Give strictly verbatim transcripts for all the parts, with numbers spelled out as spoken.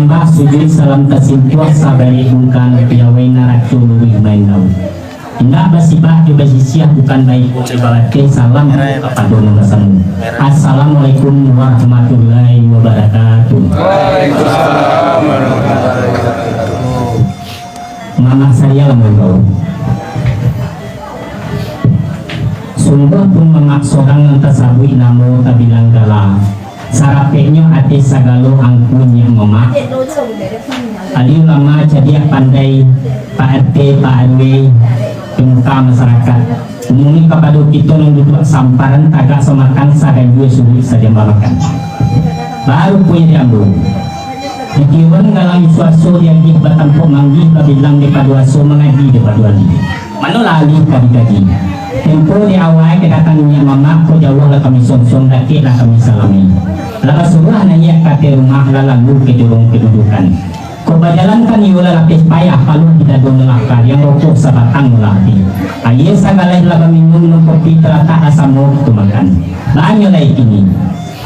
Sambah sujuik salam tasimpuah, sabaliak bungkang piawai naraco luruih main lauik. Indak basibak jo basisiah, bukan baiko jo babateh, salam kapado nan basamo. Assalamualaikum warahmatullahi wabarakatuh. Waalaikumsalam warahmatullahi wabarakatuh. Mamak sariah lah mangko. Sungguahpun mamak sorang nan tasabuik namo tabilang gala. Sarapeknyo ateh sagalo angku nyiak mamak. Alim ulama cadiak pandai, Pak R T, Pak R W, pemuka masarakat. Umumnyo kapado kito nan duduak samparan tagak samatang saganjua suruik sajamba makan. Baru punyo di ambo. Pikiran galang suaso diagih batampok manggih babilang dipado aso mangaji dipado alih. Manolah alih ka dikaji. Tempo di awai kadatang nyiak mamak ko jauah lah kami songson, dakek lah kami salami. Lah basuruah naiak ka ateh rumah, lah lalu ka jorong kadudukan. Kok bajalan kan iyo lah lapeh payah, paluah di dado malakah, yang rokok sabatang malah ati. Aia sagaleh lah baminum, minum kopi talatak lah samo kito makan. Banyak lai kini.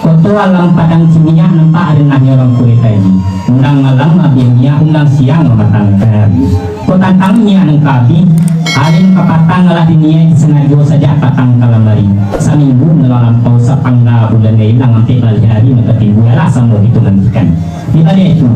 Koto alam padang cimiak, nampak arenahnyo urang kureh tadi. Undang malam abiah nyiak, undang siang mamatang matahari. Kok tantang nyiak nan ka abih, ari nan ka patang alah diniaik, disangajo sajak patang kalam ari. Saminggu nan lah lampau, sapangga bulan nan ilang, ampek baleh ari nan ka timbua, alah samo kito nantikan. Di baliak itu,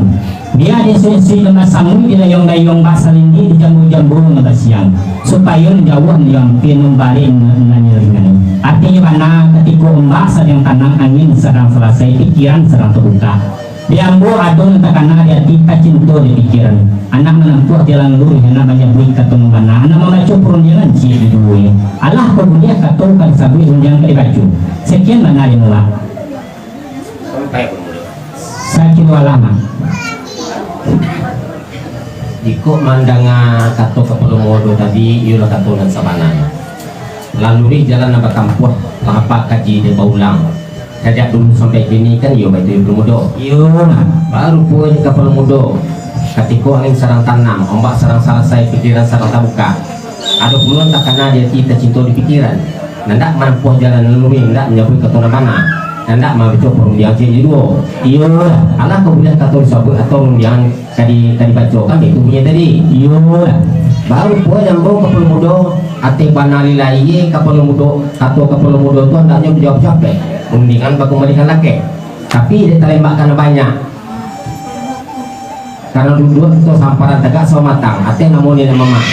bia di isuak-isuak nan basamuik, di dayuang-dayuang bak salindi, di jambu-jambu nan basiang, supayo nan jauah nan ampia, nan barek nan, nan ringan. Artinyo bana, katiko ombak sadang tanang, angin sadang salasai, pikiran sadang tabukak. Di ambo ado nan takana di ati, tacinto di pikiran. Anak manampuah jalan luruih, anak manyabuik kato nan bana, anak mambaco parundiangan ciek di duo. Alah ko buliah kato ka disabuik, rundiang ka dibaco. Sakian bana di mulah. Sampai pun mudo. Sakiro alamak. Jikok mandanga kato kapalo mudo tadi, iyolah kato nan sabananyo. Lalu di jalan nan batampuah, lah apak kaji dek baulang. Sajak dulu sampai kini kan iyo baitu kapalo mudo. Iyo, Mak. Baru pulo kapalo mudo. Katiko angin sadang tanang, ombak sadang salasai, pikiran sadang tabuka. Ado pulo nan takana di ati, tacinto di pikiran. Nan ndak manampuah jalan nan luruih, ndak manyabuik kato nan bana, nan ndak mambaco parundiangan ciek di duo. Iyo. Alah ko buliah kato disabuik atau rundiangan ka di, ka dibaco, kan baitu bunyi tadi. Iyo. Baru pulo nyambung kapalo mudo, ateh bana lai kapalo mudo, kato kapalo mudo tu andaknyo dijawab capek, rundiangan bakumbalikan lakek. Tapi dek talembak ka nan banyak. Karano duduak kito samparan tagak samatang, ateh namo ni nan mamak.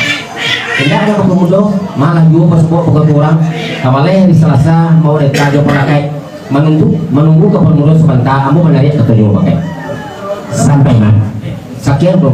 Indak ado kapalo mudo, malah juo basuo pokok urang, kabaleh hari Salasa, mau deka jo palakai, manunggu, manunggu kapalo mudo sabanta, ambo manariak kato juo pakai. Sampai, Mak. Sakian, Bro.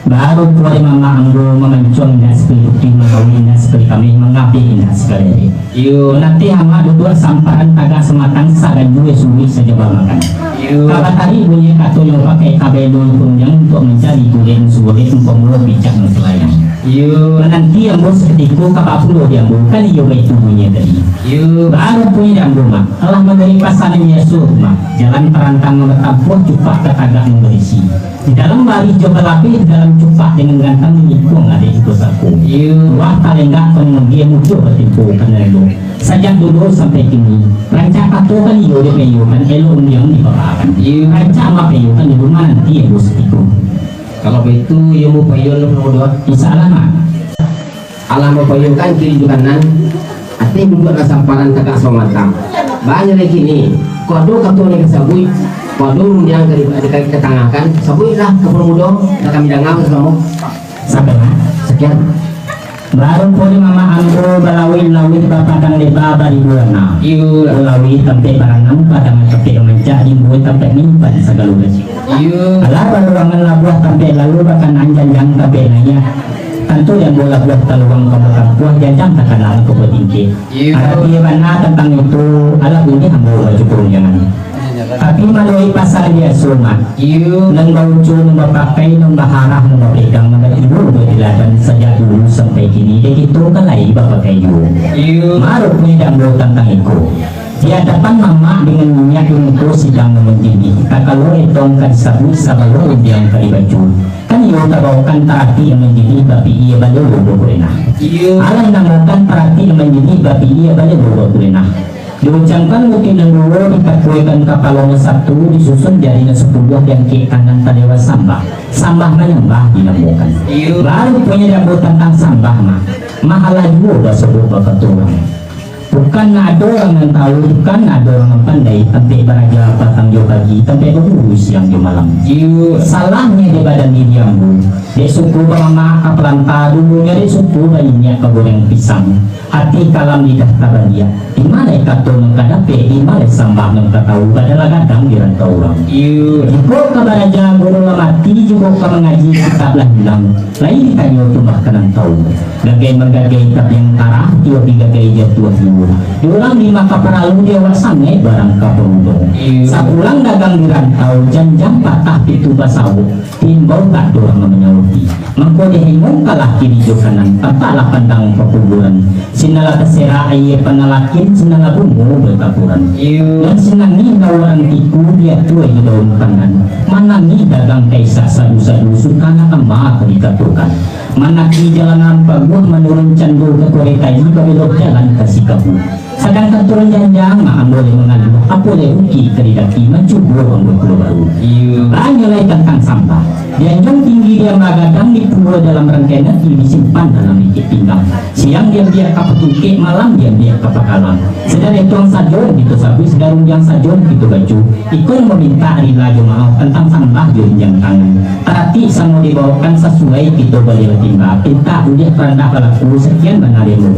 Baru pulo mamak ambo mamancuang indak sakali putih, mangawin indak sakali kameh, mangabek indak sakali arek. Iyo. Nanti amak duduak samparan tagak samatang, saganjua suruik sajamba makan. Iyo. Ka batarik bunyi katonyo pakai kabelo kunjang untuak mancari gulek nan sugulek, umpamo bicak nan salayang. Iyo. Mananti ambo sakutiko ka bapulo di ambo, kan iyo baitu bunyi tadi. Iyo. Baru bunyi di ambo, Mak. Alah manggarik pasa nan biaso tu, Mak. Jalan tarantang nan batampuah, cupak ka tagak nan barisi. Di dalam barih jo balapeh, di dalam cupak dengan gantang, manikuang adek iko sako. Iyo. Ruah talenggak panganggia, musuah batimpo ka nan elok. Sajak dulu sampai kini, rancak kato kan iyo dipaiyokan, elok undiang dipabaakan. Iyo. Rancak mapaiyokan di rumah nanti, iyo, sakutiko. Kalau baitu, iyo, ambo paiyoan dulu, Mak. Insya Allah, Mak. Alah mapaiyokan kiri jo kanan, ateh duduak lah samparan tagak samatang. Banyak lai kini, kok ado kato nan disabuik, kok ado rundiang ka di, ka, katangahkan, sabuiklah kapalo mudo, nak kami danga basamo. Sampai, Mak. Sakian. Baru pulo mamak ambo balawik-lawik bapadang leba baribu warna. Iyo. Balawik tampek baranang, padang tampek mamancak, rimbo tampek manyimpan sagalo raso. Iyo. Alah baluangan labuah tampek lalu, bakanan janjang tampek naiak. Tantu di ambo labuah taluang ka batampuah, janjang takana ka batingkek. Iyo. Arati bana tantang itu, alah buliah ambo bacukur jangan. Tapi malalui pasa biaso, Mak. Iyo. Nan bauco, nan bapakai, nan baharah, nan bapegang, nan batibo, batiladan sajak dulu sampai kini, dek kito kan lai bapakai juo. Iyo. Marupuik di ambo tantang iko. Di adapan mamak dengan niniak, iko sidang nan manjadi. Takalo etong ka disabuik, sabalo rundiang ka dibaco. Kan iyo tabaokan taratik nan manjadi, bapikia balelo bakurenah. Iyo. Alah namokan taratik nan manjadi, bapikia balelo bakurenah. Diucapkan muti nan duo, ditakuikan kapalo nan satu, disusun jari nan sapuluah, diangkek tangan talewat sambah. Sambah manyambah dinamokan. Iyo. Baru punyo dabo tantang sambah mah. Mahalah juo basobok bakato urang. Bukan ado urang nan tahu, bukan ado urang nan pandai, tampek baraja patang jo pagi, tampek baguru siang jo malam. Iyo. Salahnyo di badan diri ambo. Dek suko bamamak ka palanta, dulunyo dek suko bainyak ka goreng pisang. Ati kalam lidah tabaliak. Di ma lai kato nan ka dapek, di ma lai sambah nan ka tahu, badan lah gadang di rantau urang. Iyo. Jikok ka baraja guru lah mati, jikok ka mangaji kitab lah ilang. Lai ditanyo tu mah ka nan tahu. Gagai manggagai tabiang tarah, tiok digagai jatuah juo. Di urang di ma ka paralu, di awak sangaik barang ka paruno. Iyo. Sapulang dagang di rantau, janjang patah pitu basawok. Diimbau tak ado urang nan manyauti. Mangko dihinggong ka laki di jo kanan, tampaklah pandang pakuburan. Sinan lah taserak aia panalakin, sinan lah bungo batapuran. Iyo. Nan sinan ni daun tiku, diatua jo daun pandan. Manangih dagang kaisak sadu-sadu, suka nak tamba ka dikatokan. Manaki jalanan paguah, manurun cando ka Koretaji, babelok jalan ka Sikabu. Sadangkan turun janjang, ambo lai mangaluah, apo lai ukik ka didaki, mancubo ambo pulo baru. Iyo. Tanyo lai tantang sambah. Dianjuang tinggi diamba gadang, dipuluah dalam rangkaian ati, disimpan dalam ikek pinggang. Siang diambiak ka patungkek, malam diambiak ka pakalang. Sadari tuang sajo kito sabuik, sadari undiang sajo kito baco. Iko nan mamintak rila jo maoh, tantang sambah jo injang tangan. Taratik samo dibaokan, sasuai kito baliau timba, pintak buliah parandak balaku, sakian bana demo.